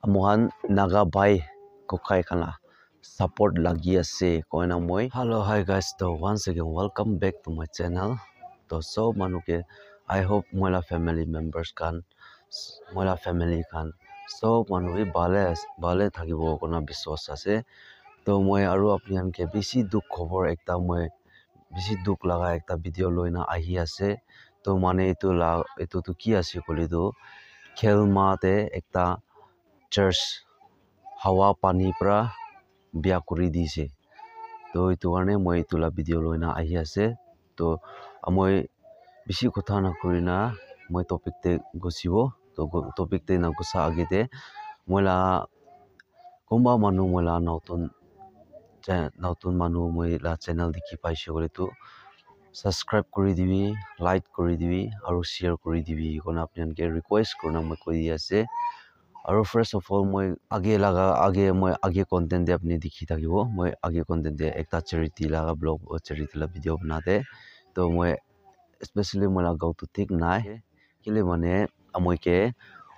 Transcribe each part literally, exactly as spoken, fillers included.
moikhan Naga bhai kokai khan la support lagi ase koina moi. Hello, hi guys, to once again welcome back to my channel. To sob manu ke, I hope moi la family members khan, moi la family khan sob manu bi bhale as- bhale thakibo koina biswas ase. To moi aru apni khan ke bishi dukh khobor ekta moi bishi dukh laga ekta video loina ahi ase. To mane etu la etu tu ki ase koile tu Khelma te ekta church hawa pani para bia kuri dise. To etu karne moi etu la video loina ahi ase. To moi bishi kotha na kurina moi topic te gusibo. To topic te na gusa age te moi la kunba manu moi la notun cha- notun manu moi la channel dikhi paise koile tu subscribe kuri dibi, like kuri dibi aru share kuri dibi koina apni khan ke request kurina moi koi di ase. Aru first of all moi age laga age moi age content te apni dikhi thakibo, moi age content te ekta charity laga blog charity la video bana de. To moi especially moi la gaon tu thik nai. Kile mane moi ke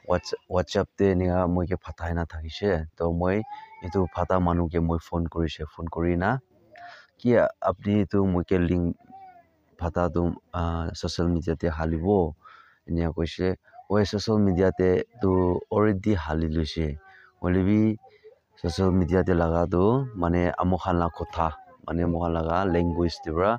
Whats- WhatsApp te enika moi ke phatai na thakishe. To moi etu phata manu ke moi phone kurishe. Phone kuri na ki apni tu moi ke link phata tu ah, social media te halibo enika koishe. Oi social media te tu already hali loishe. Hoile bi social media te laga tu mane amo khan la kotha mane mo khan laga language te para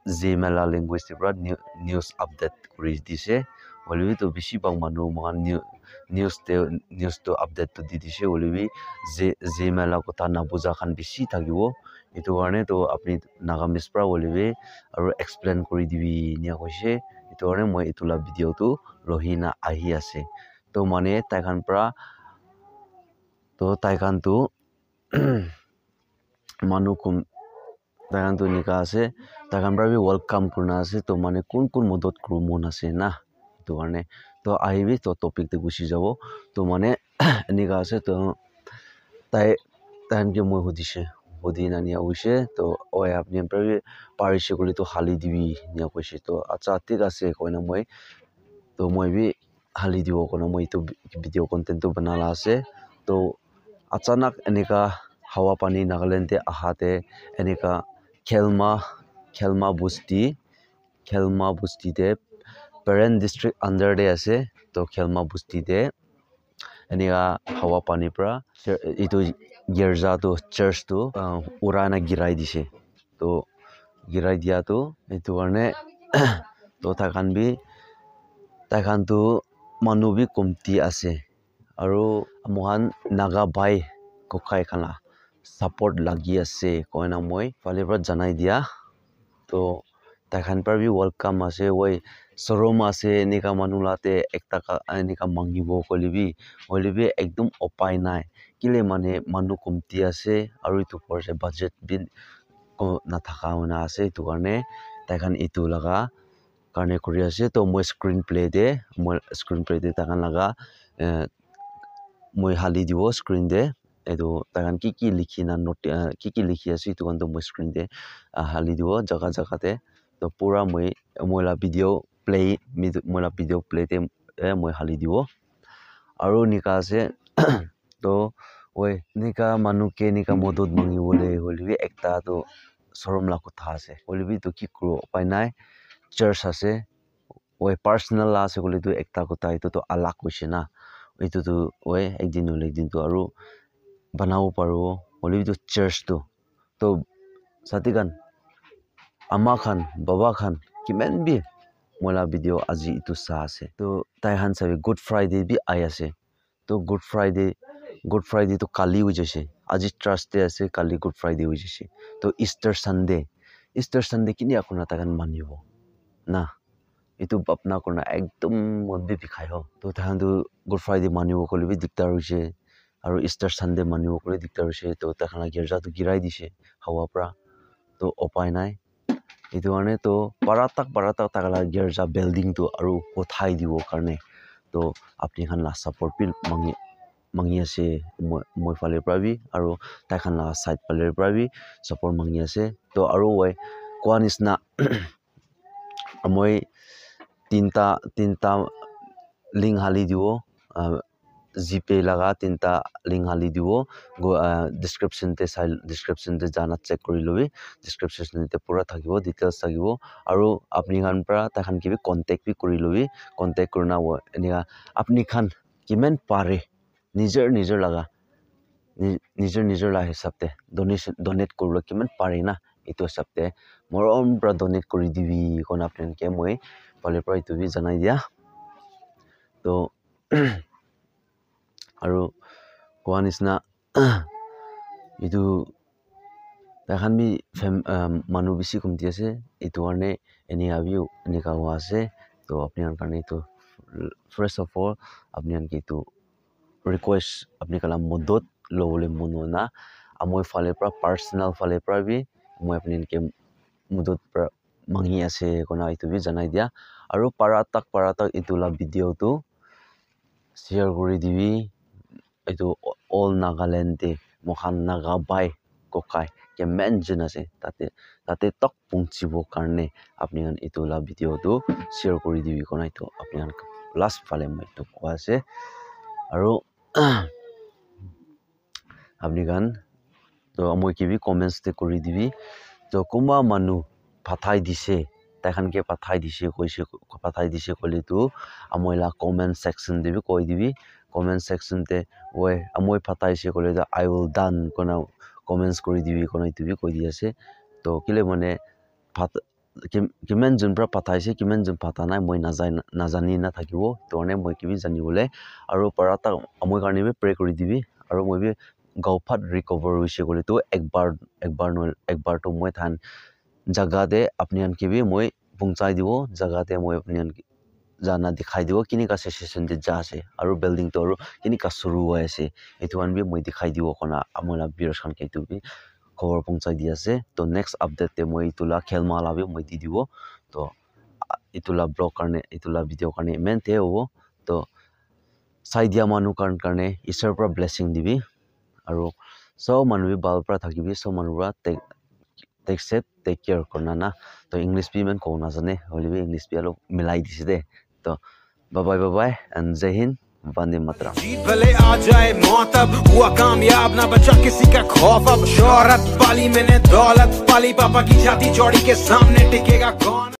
Zeme la language te para new- news update kuri dise. Hoile bi tu bishi bhag manu moikhan new- news te news tu update tu di dise. Hoile bi Ze- Zeme la kotha nabuja khan bishi thakibo. Etu karne tu apni Nagamese para hoile bi aru explain kuri dibi enia koishe. Etu karne moi etu la video tu lohi na ahi ase. To mane tai khan para to tai khan tu manu kun tai khan tu enika ase. Tai khan para bi welcome kurina ase. To mane kun kun modot kuribo mon ase na. Etu karne to ahibi to topic te gusi jabo. To mane enika ase to tai tai khan ke moi hudishe. Hudi na enia hoishe to oi apni khan para bi parishe koile to hali dibi enia koishe. To acha thik ase koina moi to moi bi hali dibo koina moi etu video content tu bana la ase. To achanak enika hawa pani Nagaland te aha te enika Khelma Khelma busti Khelma busti te Peren district under te ase. To Khelma busti te enika hawa pani para etu girja tu church tu urai na girai dise. To girai dia tu etu karne to tai khan bi tai khan tu manu bi komti ase. Aru moikhan Naga bhai kokai khan la support lagi ase koina moi phale para janai dia. To tai khan para bi welcome ase. Oi sorom ase enika manu la te ekta ka enika mangibo koile bi hoile bi ekdum upai nai. Kile mane manu komti ase aru etu upor te budget bi ko nathaka hoina ase. Etu karne tai khan etu laga karne kuri ase. To moi screen play te moi screen play te tai khan laga eh, moi hali dibo screen te. Etu tai khan ki ki likhi na note ah, ki ki likhi ase etu khan tu moi screen te ah, hali dibo jaga jaga te. To pura moi moi la video play moi la video play te eh, moi hali dibo. Aru enika ase to oi enika manu ke enika modot mangi bole hoile bi ekta tu sorom la kotha ase. Hoile bi etu ki kuribo upai nai. Church ase. Oi personal la ase koile tu ekta kotha etu tu alag hoise na. Etu tu oi ekdin hoile ekdin tu aru banabo paribo. Hoile bi tu church tu to sati khan ama khan baba khan kiman bi moi la video aji etu sa ase. To tai khan sabi Good Friday bi ahi ase. To Good Friday Good Friday to kali hoi jaise. Aji Thursday ase kali Good Friday hoi jaise. To Easter Sunday Easter Sunday kinika kurina tai khan manibo na. Etu bhapna kurina ekdum mon bi bikhai ho. To tai khan tu Good Friday manibo koile bi diktar hoise. Aru Easter Sunday manibo koile diktar hoise. To tai khan la girja tu girai dise hawa para. To upai nai. Etu karne to para tak para tak tai khan la girja building tu aru uthai dibo karne to apni khan la support bi mangi mangi ase. Moi moi phale para bi aru tai khan la side phale para bi support mangi ase. To aru oi koa nishina moi tinta tinta link hali dibo ah, GPay laga tinta link hali dibo. Go, ah, description te sai, description te jana check kuri lobi. Description te pura thakibo, details thakibo. Aru apni khan pra tai khan ke bi contact bi kuri lobi. Contact kurina wo enika apni khan kiman pare, nijor nijor laga, ni-, nijor nijor la hisab te donation, donate kuribole kiman pare na, etu hisab te morom pra donate kuri dibi koina apni khan ke moi phale pra etu bi janai dia. To, aru koa nisna, etu tai khan bi fam-, ah, manu bishi komti ase, etu karne enika bi enika hua ase. To apni khan karne etu, first of all, apni khan ke etu request, apni khan la madad lobole mon hoi na, amoi phale pra, personal phale pra bi moi apni khan ke madad pra mangi ase koina etu bi janai dia. Aru para tak, para tak etu la video tu share kuri dibi. Etu all Nagaland te moikhan Naga bhai kokai kiman jon ase, tate, tate tak punchibo karne apni khan etu la video tu share kuri dibi koina etu apni khan last phale moi etu koi ase. Aru apni khan, to moi ke bi comments te kuri dibi. To kunba manu pathai dise, tai khan ke pathai dise koise, pathai dise koile tu amoi la comment section te bi koi dibi. Comment section te, "Oi, amoi pathai se koile tu I will done," koina comments kuri dibi koina etu bi koi di ase. To kile mane phat-, kim-, kiman jon pra pathai se, kiman jon patha nai, moi najai-, najani na thakibo. To karne moi ke bi jani bole. Aru para tak amoi karne bi pray kuri dibi. Aru moi bi gao phat recover hoise koile tu ekbar, ekbar nohole ekbar tu moi than jaga te apni khan ke bi moi punchai dibo, jaga te moi apni khan ke jana dikhai dibo, kinika situation te ja ase, aru building tu aru kinika shuru hoi ase, etu khan bi moi dikhai dibo koina amoi la viewers khan ke etu bi khobor punchai di ase. To next update te moi etu la khelma la bi moi di dibo. To etu la vlog karne, etu la video karne iman te hobo. To sai dia manu khan karne Isor pra blessing dibi, aru sob manu bi bhal pra thakibi, sob manu pra take, take safe, take care kurna na. To English bi iman kobo najane, hoile bi English bi alop milai dise de. To bye bye, bye bye, and Jai Hind, Vande Mataram. जीत भले आ जाए मौत अब, हुआ कामयाब ना बचा किसी का खौफ अब। शोहरत पाली मैंने दौलत पाली, पापा की छाती चौड़ी के सामने टिकेगा कौन?